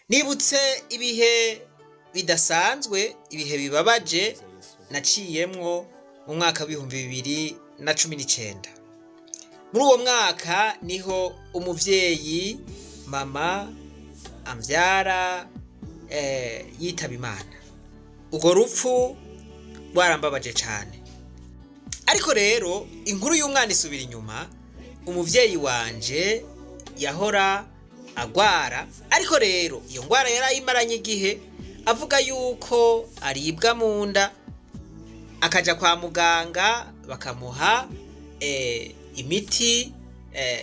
Nibutse ibihe bidasanzwe, ibihe bibabaje naciyemwo mu mwaka w'2019. Muri uwo mwaka niho umuvyeyi mama amvyara yitaba Imana. Urwo rupfu rwarambabaje cane. Ariko rero inkuru y'umwana isubira inyuma. Umuvyeyi wanje yahora agwara, ariko rero iyo ngwara yarayimaranye igihe, avuga yuko aribwa mu nda, akaja kwa muganga bakamuha imiti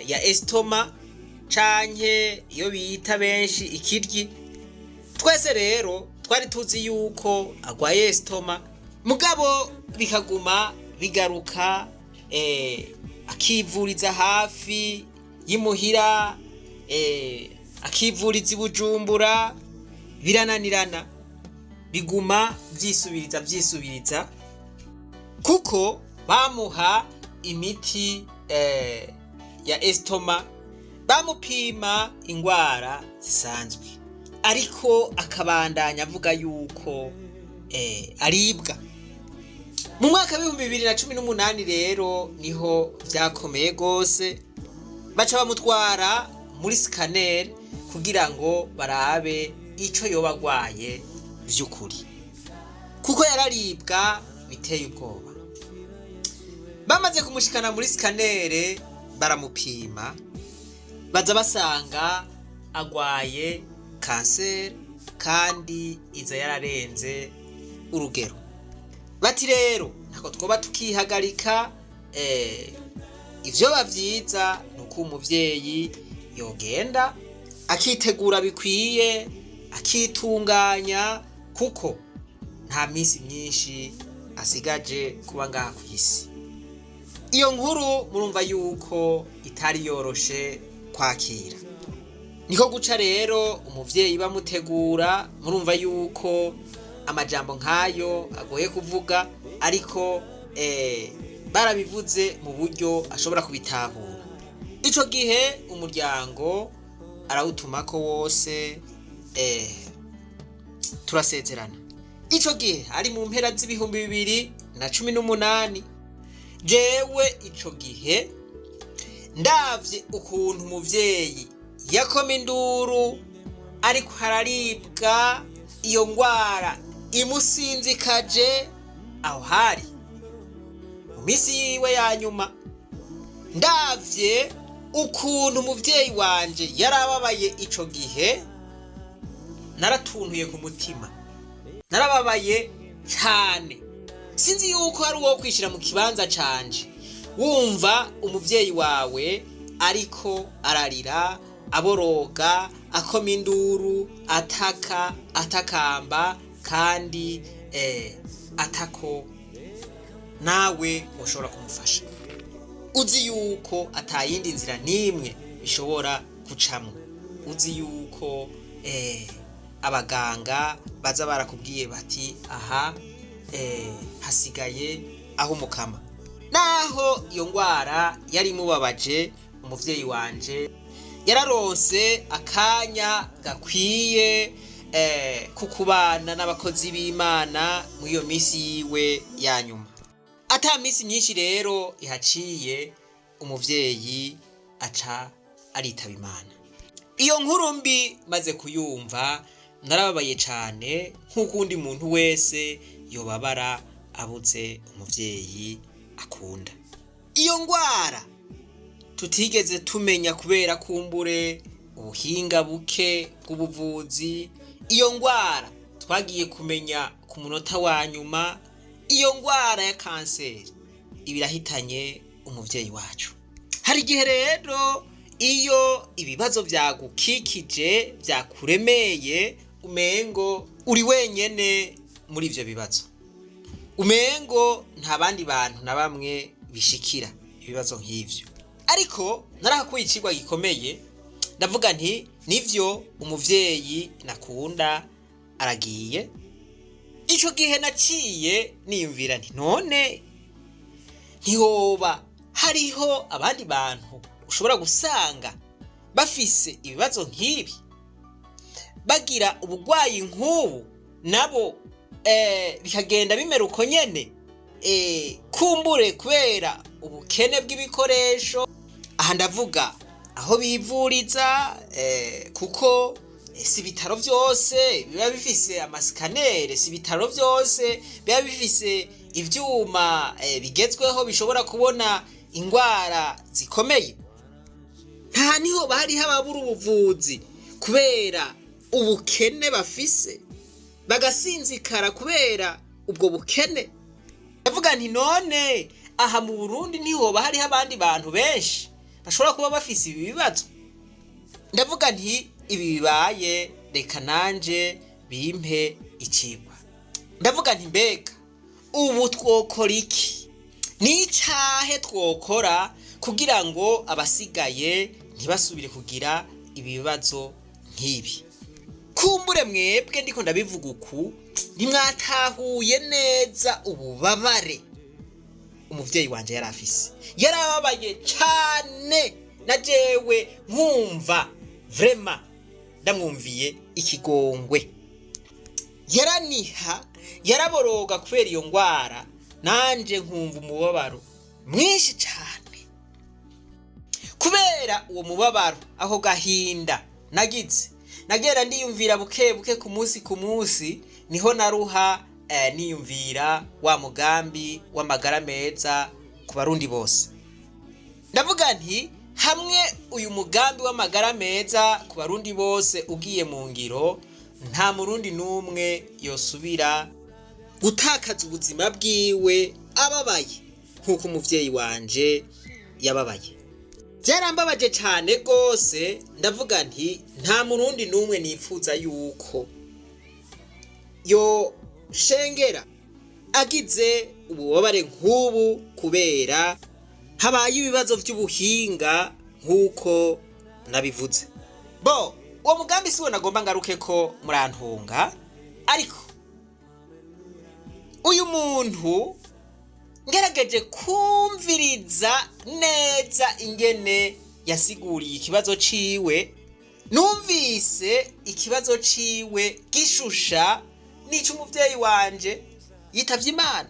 ya estomac canke iyo bita benshi ikiryi. Twese rero twari tuzi yuko agwaye estomac, mugabo bikaguma bigaruka, akivuriza hafi y'imuhira, akivuriza i Bujumbura, birananirana, biguma vyisubiriza vyisubiriza, kuko bamuha imiti ya estomac, bamupima ingwara zisanzwe, ariko akabandanya avuga yuko aribwa. Mu mwaka w'2018 rero niho vyakomeye gose, baca bamutwara muri scanner kugira ngo barabe ico yoba agwaye vy'ukuri, kuko yararibwa biteye ubwoba. Bamaze kumushikana muri scanner, baramupima, baza basanga agwaye kanseri, kandi iza yararenze urugero. Bati rero ntako twoba tukihagarika, ivyoba vyiza ni uko umuvyeyi yogenda akitegura bikwiye, akitunganya, kuko nta minsi myinshi asigaje kuba ngaha ku isi. Iyo nkuru murumva yuko itari yoroshe kwakira. Niko guca rero umuvyeyi bamutegura. Murumva yuko amajambo nk'ayo agoye kuvuga, ariko barabivuze mu buryo ashobora kubitahura. Ico gihe umuryango arawutumako wose, turasezerana. Ico gihe ari mu mpera z'2018. Jewe ico gihe ndavye ukuntu umuvyeyi yakoma induru ariko araribwa, iyo ngwara imusinzikaje, aho hari mu minsi yiwe ya nyuma, ndavye ukuntu umuvyeyi wanje yarababaye ico gihe, naratuntuye ku mutima, narababaye cyane. Sinzi yuko hari uwo kwishira mu kibanza canje, wumva umuvyeyi wawe ariko ararira, aboroga, akoma induru, ataka, atakamba, kandi atako nawe ushobora kumufasha, uzi yuko atayindi nzira n'imwe bishobora gucamwo, uzi yuko abaganga baza barakubwiye bati aha hasigaye aho umukama. Naho iyo ngwara yari imubabaje, umuvyeyi wanje yararonse akanya gakwiye ku kubana n'abakozi b'Imana muri iyo minsi yiwe ya nyuma. Ata minsi myinshi rero ihaciye, umuvyeyi aca aritaba Imana. Iyo nkuru mbi maze kuyumva narababaye cane, nk'uko uwundi muntu wese yobabara abuze umuvyeyi akunda. Iyo ngwara tutigeze tumenya kubera kumbure ubuhinga buke bw'ubuvuzi, iyo ngwara twagiye kumenya ku munota wa nyuma, iyo ngwara ya kanseri ibirahitanye umuvyeyi wacu. Hari igihe rero iyo ibibazo vyagukikije vyakuremeye, umengo uri wenyene muri ivyo bibazo, umengo nta bandi bantu na bamwe bishikira ibibazo nk'ivyo. Ariko narahakuye icigwa gikomeye. Ndavuga nti nivyo, umuvyeyi nakunda aragiye. Ico gihe naciye niyumvira nti none ntihoba hariho abandi bantu ushobora gusanga bafise ibibazo nk'ibi? bagira ubugwayi nk'ubu nabo bikagenda bimera uko nyene, kumbure kubera ubukene bw'ibikoresho. Aha ndavuga aho bivuriza, kuko si ibitaro byose biba bifise amasikanere, si ibitaro byose biba bifise ivyuma bigezweho bishobora kubona ingwara zikomeye. Nta niho bari hababura ubuvuzi kubera ubukene bafise, bagasinzikara kubera ubwo bukene. Ndavuga nti none aha mu Burundi ntihoba hariho abandi bantu benshi bashobora kuba bafise ibi bibazo? Ndavuga nti ibi bibaye, reka nanje bimpe icigwa. Ndavuga nti mbega ubu twokora iki? Ni icahe twokora kugira ngo abasigaye ntibasubire kugira ibibazo nk'ibi? Kumbure mwebwe ndiko ndabivuga uku ntimwatahuye neza ububabare umuvyeyi wanje yari afise. Yarababaye cane, na jewe nkumva vraiment ndamwumviye ikigongwe. Yaraniha, yaraboroga kubera iyo ngwara, nanje nkumva umubabaro mwinshi cane kubera uwo mubabaro. Aho gahinda nagize, nagenda ndiyumvira buke buke ku munsi ku munsi, niho naruha niyumvira wa mugambi w'amagara meza ku Barundi bose. Ndavuga nti hamwe uyu mugambi w'amagara meza ku Barundi bose ugiye mu ngiro, nta Murundi n'umwe yosubira gutakaza ubuzima bwiwe ababaye nk'uko umuvyeyi wanje yababaye. Byarambabaje cyane rwose. Ndavuga nti nta Murundi n'umwe nifuza yuko yo shengera agize ububabare nk'ubu kubera habaye ibibazo by'ubuhinga nk'uko nabivuze. Bo uwo mugambi si wo nagomba ngaruke ko murantunga, ariko uyu muntu ngerageje kumviriza neza ingene yasiguriye ikibazo ciwe, numvise ikibazo ciwe gishusha n'ic'umuvyeyi wanje yitavye Imana.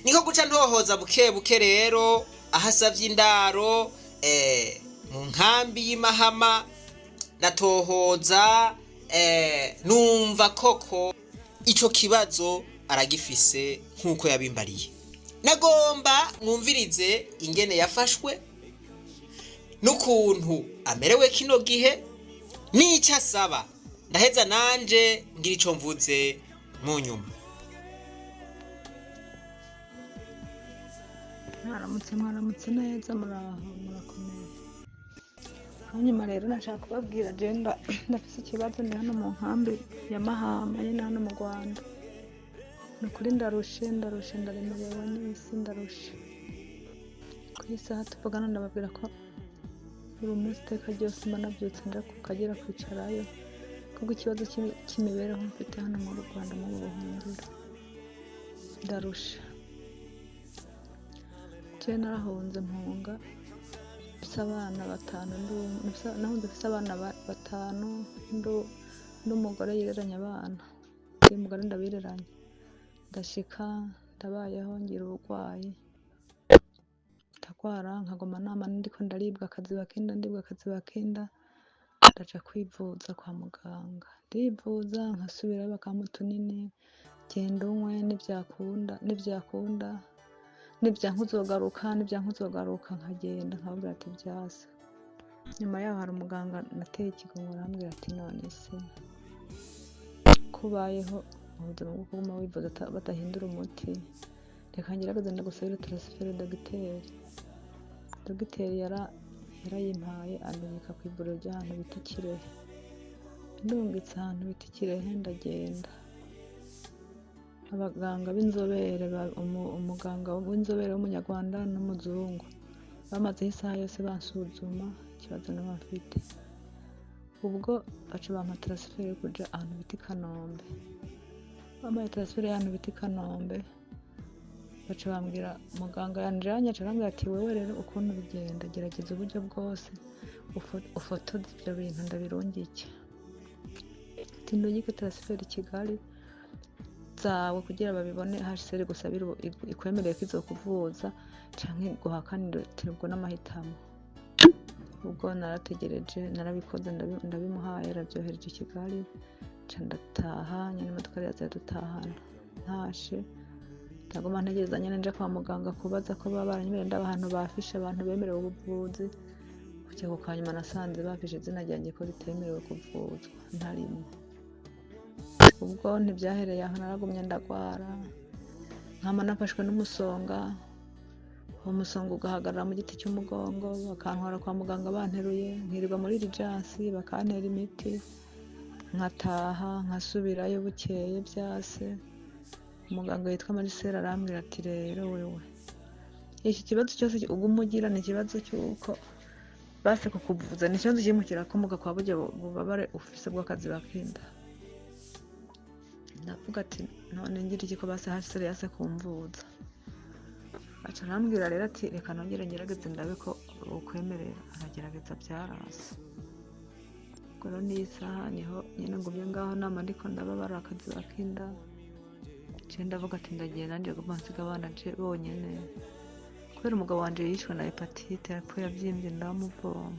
Niko guca ntohoza buke buke rero aho asavye indaro mu nkambi y'Imahama. Ndatohoza, numva koko ico kibazo aragifise nk'uko yabimbariye. Nagomba mwumvirize ingene yafashwe n'ukuntu amerewe kino gihe n'icyo asaba. Ndaheza nanje ngira ico mvuze mu nyuma. Mwaramutse, mwaramutse neza, muraho, murakomeye. Hanyuma rero nashaka kubabwira, je ndafise ikibazo. Ndi hano mu nkambi ya Mahama nyene hano mu Rwanda. Ni ukuri ndarushe, ndarushe, ndaremerewe n'isi, ndarushe. Ku isaha tuvugana ndababwira ko buri munsi iteka ryose mba nabyutse nja ku Kagera kwicarayo kubwo ikibazo cy'imibereho mfite hano mu Rwanda mu buhungiro. Ndarushe. Je narahunze, mpunga mfise abana batanu, nahunze mfise abana batanu n'umugore yireranye abana. Uyu mugore ndabireranye, ndashika ndabayeho, ngira uburwayi, ndagwara, nkaguma nama ndiko ndaribwa akaziba k'inda, ndibwa akaziba k'inda. Ndaja kwivuza kwa muganga, ndivuza, nkasubirayo bakampa utunini, genda unywe nivyakunda, nivyakunda, nivyanka uzogaruka, nivyanka uzogaruka. Nkagenda nkababwira ati vyase. Nyuma yaho hari umuganga nateye ikigongo, arambwira ati none se kubayeho mu buzima bwo kuguma wivuza badahindura umuti, reka ngerageze ndagusabire transfert dogiteri. Dogiteri yarayimpaye, andungika ku ivuriro ry'ahantu bita Kirehe. Ndungitse ahantu bita Kirehe, ndagenda, abaganga b'inzobere, umuganga w'inzobere w'umunyarwanda n'umuzungu bamazeho isaha yose bansuzuma ikibazo naba mfite. Ubwo baca bampa transfert yo kuja ahantu bita i Kanombe. Bampaye transfert y'ahantu bita i Kanombe, baca bambwira, muganga yanjanye aca arambwira ati wewe rero ukuntu bigenda, gerageza uburyo bwose ufotoze ivyo bintu ndabirungike. Ati ndungike transfert i Kigali zawe kugira babibone HCR gusabira ikwemereye ko izokuvuza canke guhakanira, ati ubwo n'amahitamo. Ubwo narategereje, narabikoze, ndabimuhaye, aravyohereje i Kigali, nca ndataha nyene, imodoka yaza iradutahana. Ntashe ndaguma ntegereza nyene nja kwa muganga kubaza ko baba baranyemereye, ndaba ahantu bafishe abantu bemerewe ubuvuzi. Kujya ku kanyuma nasanze bafishe izina ryanjye ko ritemerewe kuvuzwa, ntarimwo. Ubwo ntibyahereye aho, naragumye ndagwara, nkama nafashwe n'umusonga, uwo musonga ugahagarara mu giti cy'umugongo, bakantwara kwa muganga banteruye, nkirirwa muri rijansi bakantera imiti, nkataha nkasubirayo bukeye byase. Umuganga witwa Marcel arambwira ati rero wewe iki kibazo cyose uguma ugira ni ikibazo cy'uko base kukuvuza, ni ikibazo kirimo kirakomoka kwa burya bubabare ufise bw'akazi bakinda. Ndavuga ati none ngira iki ko base HCR yase kumvuza? Aca arambwira rero ati reka nongere ngerageze ndabe ko ukwemerera. Aragerageza byarase. Ubwo rero n'iyi saha niho nyine ngumye ngaho nama ndiko ndababara akazi bakinda. Je ndavuga ati ndagiye nanje guma nsiga abana je bonyene, kubera umugabo wanje yishwe na hepatite, yapfuye avyimvye, ndamuvoma.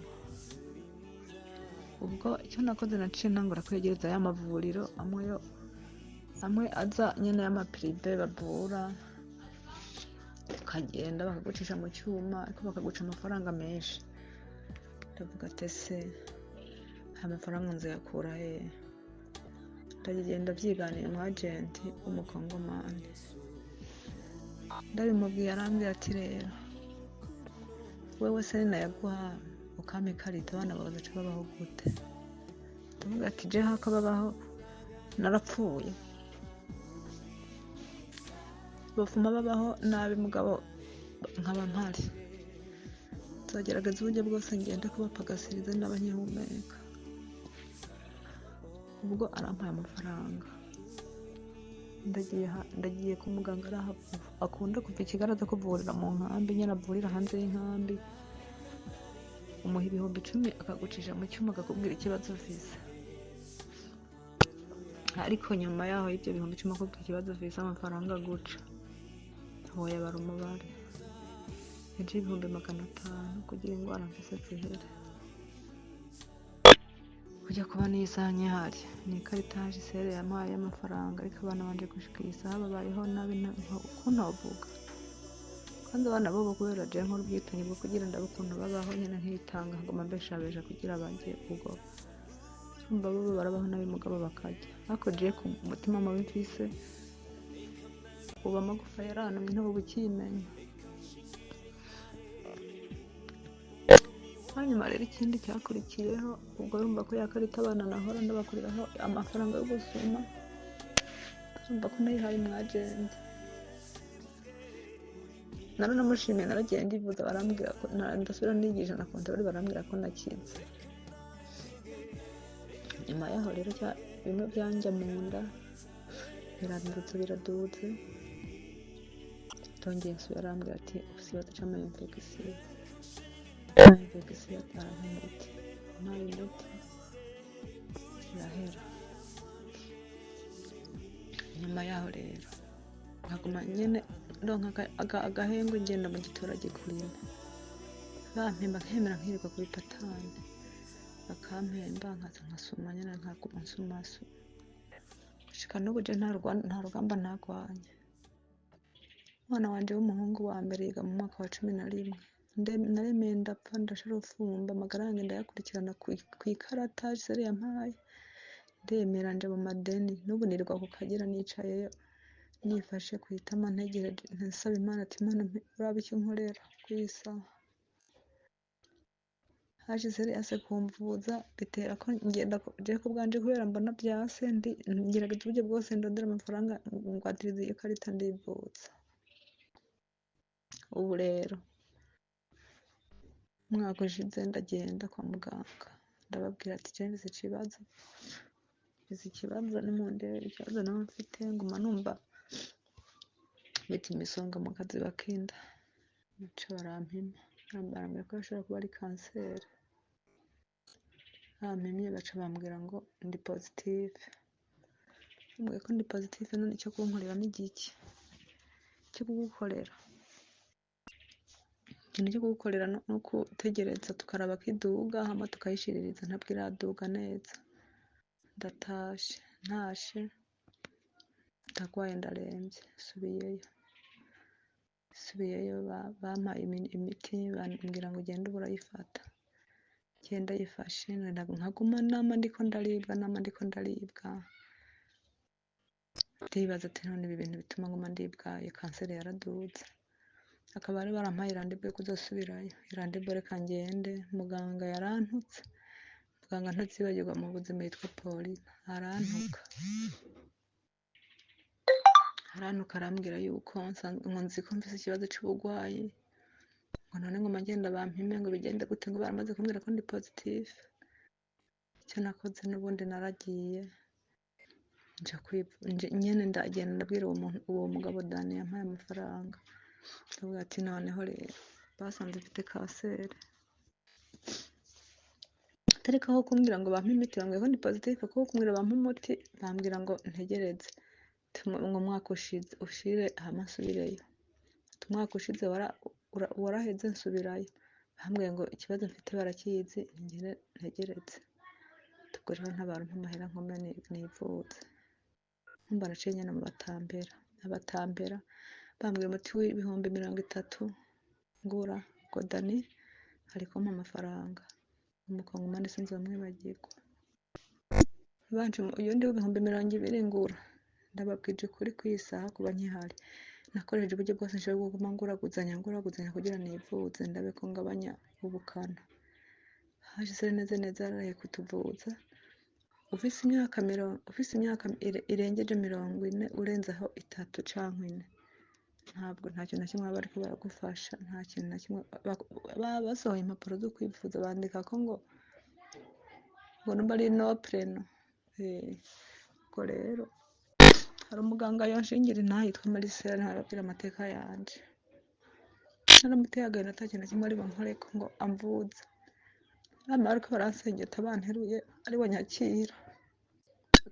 Ubwo icyo nakoze, naciye ntangura kwegereza ya mavuriro amwe yo amwe aza nyene y'amaprive bavura, ukagenda bakagucisha mu cyuma ariko bakaguca amafaranga menshi. Ndavuga ati ese aya mafaranga nzayakura hehe? Ndagenda byiganiye umu agent w'umukongomani, ndabimubwiye, arambwira ati rero wewe se ninayaguha ukampa ikarita, abana bawe bazoca babaho gute? Ndavuga ati je hako babaho narapfuye, bafuma babaho nabi mugabo nkaba mpari, nzogerageza uburyo bwose ngende kubapagasiriza n'abanyihumeka. Ubwo arampaye amafaranga, ndagiye ku muganga araha akunda kuva i Kigali aza kuvurira mu nkambi nyine, avurira hanze y'inkambi. Umuha 10,000 akagucisha mu cyuma akakubwira ikibazo ufise, ariko nyuma yaho y'ibyo 10,000 akubwira ikibazo ufise, amafaranga aguca ntiwoyabara umubare. Ejo 500,000 kugira ingwara mfise zihere. Kujya kuba n'iyi saha nkihari ni ikarita HCR yampaye y'amafaranga, ariko abana banje gushika iyi saha babayeho nabi uko ntovuga. Kandi abana bobo kubera je nkora ubwitange bwo kugira ndabe ukuntu babaho nyene, nkitanga nkaguma mbeshabesha kugira barye, ubwo urumva bobo barabaho nabi mugabo bakarya, ariko je ku mutima mubi mfise ubu amagufa yaranumye ntuba ukimenya. Hanyuma rero ikindi cyakurikiyeho, ubwo urumva ko ya karita abana nahora ndabakuriraho amafaranga yo gusoma, urumva ko nayihaye umu agent, naranamushimiye, naragiye ndivuza barambwira ko ndasubira nigisha na controle barambwira ko nakize. Nyuma yaho rero bimwe byanjya mu nda birandutse biradutse, ndongeye nsubira arambwira ati ufise ikibazo c'ama infection, infection arampa imiti, ampaye imiti irahera. Nyuma yaho rero nkaguma nyene ndonka agahengwe, ngenda mu giturage kurima, bampemba nkemera nkirirwa kuri patane, bakampemba nkaza nkasuma nyene, nkaguma nsumasuma gushika n'ubu. Je nta rugamba ntagwanye. Umwana wanje w'umuhungu wa mbere yiga mu mwaka wa 11. Naremeye ndapfa ndashira urufumba, amagara yanjye ndayakurikirana kw'ikarata HCR yampaye, ndemera nja mu madeni, n'ubu nirirwa ku Kagera nicayeyo nifashe kw'itama, ntegereje nsaba Imana ati Imana urabe icyo unkorera kw'isaha. HCR yase kumvuza, bitera ko ngenda je ku bwanje kubera mbona vyase, ngerageza uburyo bwose ndondera amafaranga ngwatiriza iyo karita ndivuza. Ubu rero umwaka ushize ndagenda kwa muganga ndababwira ati je mfise ikibazo, mfise ikibazo nimundebere ikibazo naho mfite, nguma numva bita imisonga mu kazi bakinda, baca barampima barambwira ko ashobora kuba ari kanseri. Bampimye baca bambwira ngo ndi positive. Bambwiye ko ndi positive, none icyo kunkorera ni igiki? Icyo kugukorera, ikintu cyo kugukorera ni ukutegereza tukaraba ko iduga, hama tukayishiririza, ntabwo iraduga neza. Ndatashe, ntashe ndagwaye, ndarembye, nsubiyeyo. Nsubiyeyo bampaye imiti, bambwira ngo ugende ube urayifata. Ngiye ndayifashe, nkaguma nama ndiko ndaribwa, nama ndiko ndaribwa. Ndibaza ati none ibi bintu bituma nguma ndibwa, iyo kanseri yaraduze. Akaba bari barampaye rendez-vous yo kuzosubirayo. Rendez-vous reka ngende, muganga yarantutse. Muganga ntazibagirwa mu buzima yitwa Pauline, arantuka. Arantuka arambwira yuko ngo nzi ko mfise ikibazo c'uburwayi, ngo none nguma ngenda bampime ngo bigende gute, ngo baramaze kumbwira ko ndi positive. Icyo nakoze n'ubundi naragiye nja nyene ndagenda ndabwira uwo muntu, uwo mugabo Dani yampaye amafaranga, ndavuga ati noneho rero basanze mfite kanseri, ariko aho kumbwira ngo bampe imiti bambwira ko ndi positive, kuko kumbwira bampe umuti bambwira ngo ntegereze ngo umwaka ushize ushire hama nsubireyo. Umwaka ushize waraheze nsubirayo, bambwiye ngo ikibazo mfite barakizi, ngire ntegereze. Ubwo rero ntabarampa amahera nkombe nivuze. Nkumva naciye nyene mu batambera, abatambera bambwiye umuti w'ibihumbi 30 ngura, ngo Dani ariko mpa amafaranga, umukongomani sinzomwibagirwa. Banje uyundi w'ibihumbi 20 ngura, ndababwije ukuri kw'isaha kuba nkihari. Nakoresheje uburyo bwose nshobora bwo kuguma nguraguzanya nguraguzanya kugira nivuze ndabe ko ngabanya ubukana. Hashize neza neza yaraye kutuvuza. Ufise imyaka ufise imyaka irengeje 40 urenzaho 3 canke 4, ntabwo nta kintu na kimwe baba bariko baragufasha, nta kintu na kimwe. Baba basohoye impapuro zo kwivuza bandikako ngo numba ari no preno. Ubwo rero hari umuganga yonshingira intahe yitwa Marcel, ntarabwira amateka yanje. Naramuteye agahinda ata kintu na kimwe ari bunkoreko ngo amvuze. Bama bariko baransengeta banteruye aribo nyakira,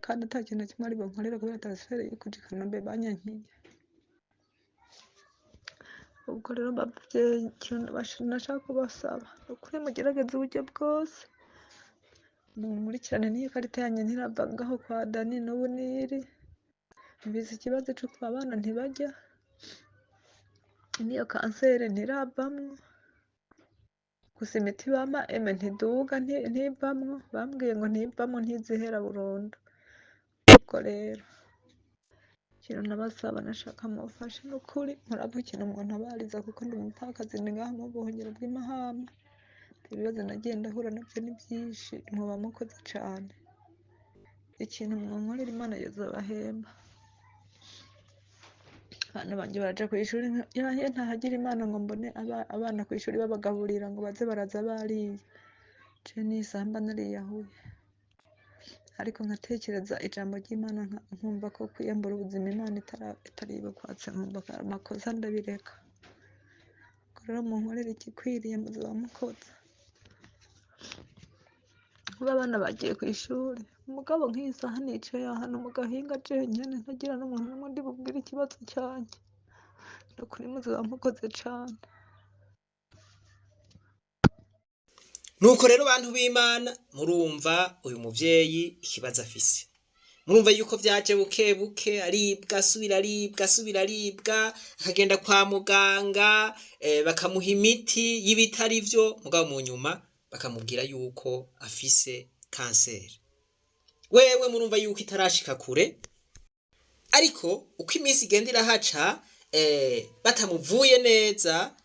kandi ata kintu na kimwe ari bunkorere kubera transfert yo kuja i Kanombe banyankiye. Ubwo rero bavyeyi, ikintu nashaka kubasaba ni ukuri mugerageze uburyo bwose munkurikirane, n'iyo karita yanjye ntirava ngaho kwa Dani n'ubu niri. Mbizi ikibazo c'uko abana ntibarya, n'iyo kanseri ntiravamwo, gusa imiti bampa eme ntiduga, ntivamwo, bambwiye ngo ntivamwo ntizihera burundu. Ubwo rero ikintu nabasaba nashaka mumfashe nukuri murabe ikintu mwontabariza, kuko ndi umupfakazi, ndi ngaha mu buhungiro bw'i Mahama. Ibibazo nagiye ndahura navyo ni vyinshi, mwoba mukoze cane. Ikintu mwonkorera Imana yozobahemba. Abana banje baraja kw'ishuri, iyo ntahagira Imana ngo mbone abana kw'ishuri babagaburira ngo baze baraza bariye, je n'isaha mba nariyahuye. Ariko nkatekereza ijambo ry'Imana, nkumva ko kwiyambura ubuzima Imana itaribukwatse, nkumva ko ari amakosa ndabireka. Ubwo rero munkorere igikwiriye muzoba mukoze. Kuba abana bagiye kw'ishuri, mugabo nk'iyi saha nicaye ahantu mu gahinga jenyene ntagira n'umuntu n'umwe ndi bubwire ikibazo canje. Nukuri muzoba mukoze cane. Nuko rero bantu b'Imana, murumva uyu muvyeyi ikibazo afise. Murumva yuko vyaje buke buke, aribwa asubira aribwa asubira aribwa, akagenda kwa muganga, bakamuha imiti y'ibitari vyo, mugabo mu nyuma bakamubwira yuko afise kanseri. Wewe murumva yuko itarashika kure, ariko uko iminsi igenda irahaca, batamuvuye neza,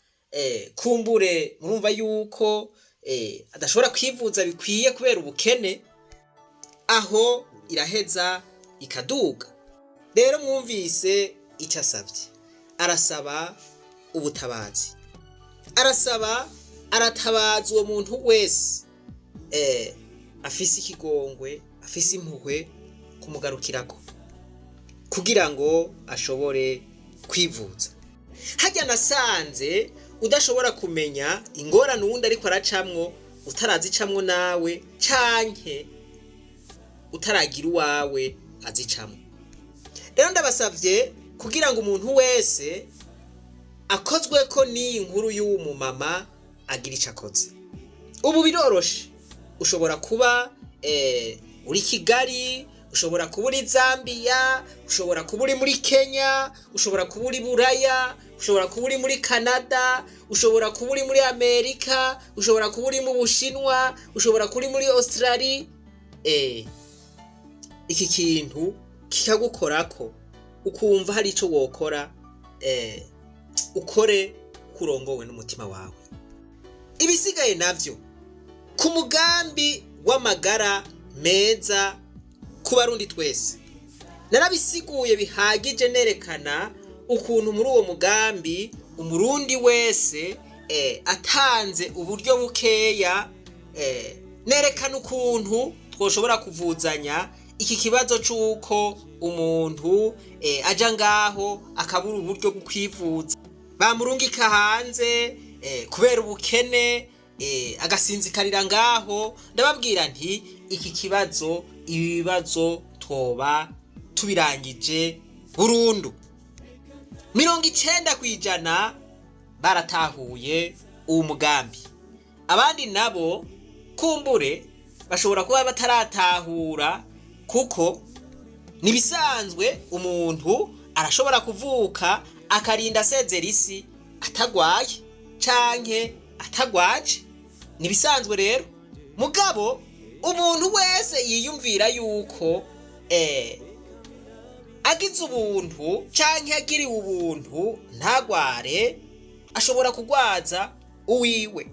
kumbure murumva yuko adashobora kwivuza bikwiye kubera ubukene, aho iraheza ikaduga. Rero mwumvise icyo asabye, arasaba ubutabazi, arasaba, aratabaza uwo muntu wese afise ikigongwe, afise impuhwe kumugarukirako kugira ngo ashobore kwivuza. Harya nasanze udashobora kumenya ingorane uwundi ariko aracamwo Utarazicamwo nawe canke utaragira uwawe azicamwo. Rero ndabasavye kugira ngo umuntu wese akozwe ko n'iyi nkuru y'uwo mumama agira ico akoze. Ubu biroroshe, ushobora kuba uri Kigali, ushobora kuba uri Zambia, ushobora kuba uri muri Kenya, ushobora kuba uri Buraya, ushobora kuba uri muri Canada, ushobora kuba uri muri Amerika, ushobora kuba uri mu Bushinwa, ushobora kuba uri muri Australia. Iki kintu kikagukorako ukumva hari ico wokora, ukore kurongowe n'umutima wawe. Ibisigaye navyo ku mugambi w'amagara meza ku Barundi twese narabisiguye bihagije, nerekana ukuntu muri uwo mugambi Umurundi wese atanze uburyo bukeya, nerekana ukuntu twoshobora kuvuzanya iki kibazo c'uko umuntu aja ngaho akabura uburyo bwo kwivuza, bamurungika hanze kubera ubukene, agasinzikarira ngaho. Ndababwira nti iki kibazo, ibi bibazo twoba tubirangije burundu. 90% baratahuye uwo mugambi, abandi nabo kumbure bashobora kuba bataratahura, kuko nibisanzwe umuntu arashobora kuvuka akarinda asezera isi atagwaye canke atagwaje, nibisanzwe rero. Mugabo umuntu wese yiyumvira yuko agize ubuntu canke agiriwe ubuntu ntagware, ashobora kugwaza uwiwe.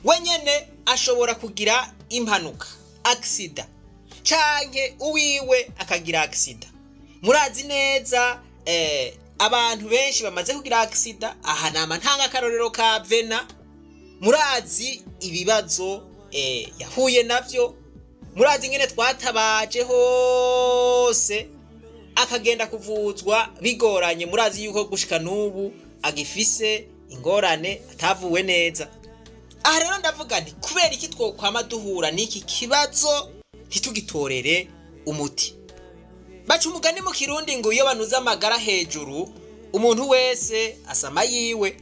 Wenyene ashobora kugira impanuka, accident, canke uwiwe akagira accident. Murazi neza abantu benshi bamaze kugira accident. Aha nama ntanga akarorero ka Vena, murazi ibibazo yahuye navyo, murazi ingene twatabaje hose akagenda kuvuzwa bigoranye, murazi yuko gushika n'ubu agifise ingorane atavuwe neza. Aha rero ndavuga nti kubera iki twokwama duhura n'iki kibazo ntitugitorere umuti? Baca umugani mu Kirundi ngo iyo banuze amagara hejuru umuntu wese asama yiwe.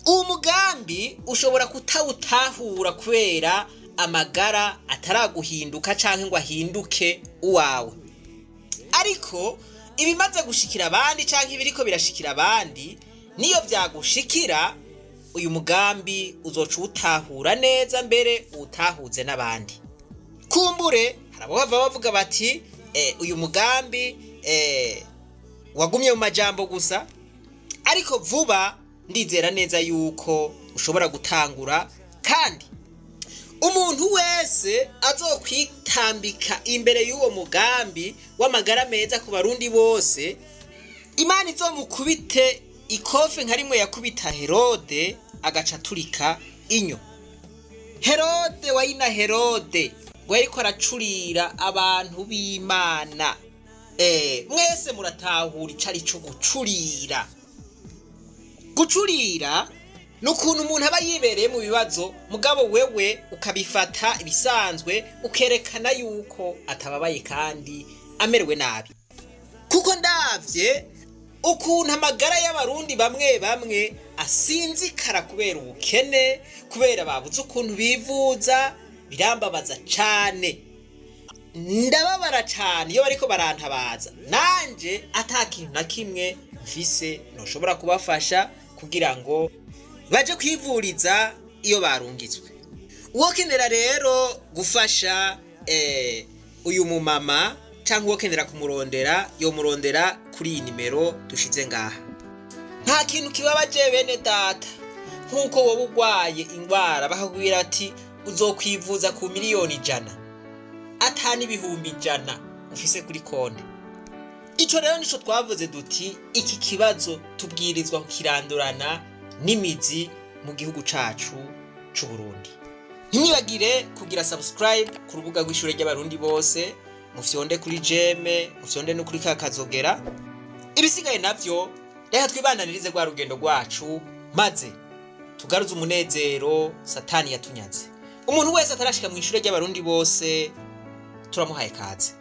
Uwo mugambi ushobora kutawutahura kubera amagara ataraguhinduka canke ngo ahinduke uwawe, ariko ibimaze gushikira abandi canke ibiriko birashikira abandi, niyo vyagushikira, uyu mugambi uzoca uwutahura neza, mbere uwutahuze n'abandi. Kumbure hari abo bava bavuga bati uyu mugambi wagumye mu majambo gusa, ariko vuba ndizera neza yuko ushobora gutangura, kandi umuntu wese azokwitambika imbere y'uwo mugambi w'amagara meza ku Barundi bose, Imana izomukubite ikofe nka rimwe yakubita Herode agaca aturika inyo. Herode wayina Herode ngo yariko aracurira abantu b'Imana. Mwese muratahura ico ari co gucurira. Gucurira ni ukuntu umuntu aba yibereye mu bibazo, mugabo wewe ukabifata ibisanzwe, ukerekana yuko atababaye kandi amerewe nabi. Kuko ndavye ukuntu amagara y'Abarundi bamwe bamwe asinzikara kubera ubukene, kubera babuze ukuntu bivuza, birambabaza cane, ndababara cane iyo bariko barantabaza nanje ata kintu na kimwe mfise noshobora kubafasha kugira ngo baje kwivuriza iyo barungitswe. Uwokenera rero gufasha uyu mumama canke uwokenera kumurondera, yomurondera kuri iyi nimero dushize ngaha. Nta kintu kibabaje, bene data, nk'uko wowe urwaye ingwara bakakubwira ati uzokwivuza ku 100 miliyoni, ata n'100.000 ufise kuri konte. Ico rero nico twavuze duti iki kibazo tubwirizwa kukirandurana n'imizi mu gihugu cacu c'Uburundi. Ntimwibagire kugira subscribe ku rubuga rw'ishure ry'Abarundi bose, mufyonde kuri j'aime, mufyonde no kuri kakazogera. Ibisigaye navyo reka twibandanirize rwa rugendo rwacu, maze tugaruze umunezero Satani yatunyaze. Umuntu wese atarashika mu ishure ry'Abarundi bose, turamuhaye kaze.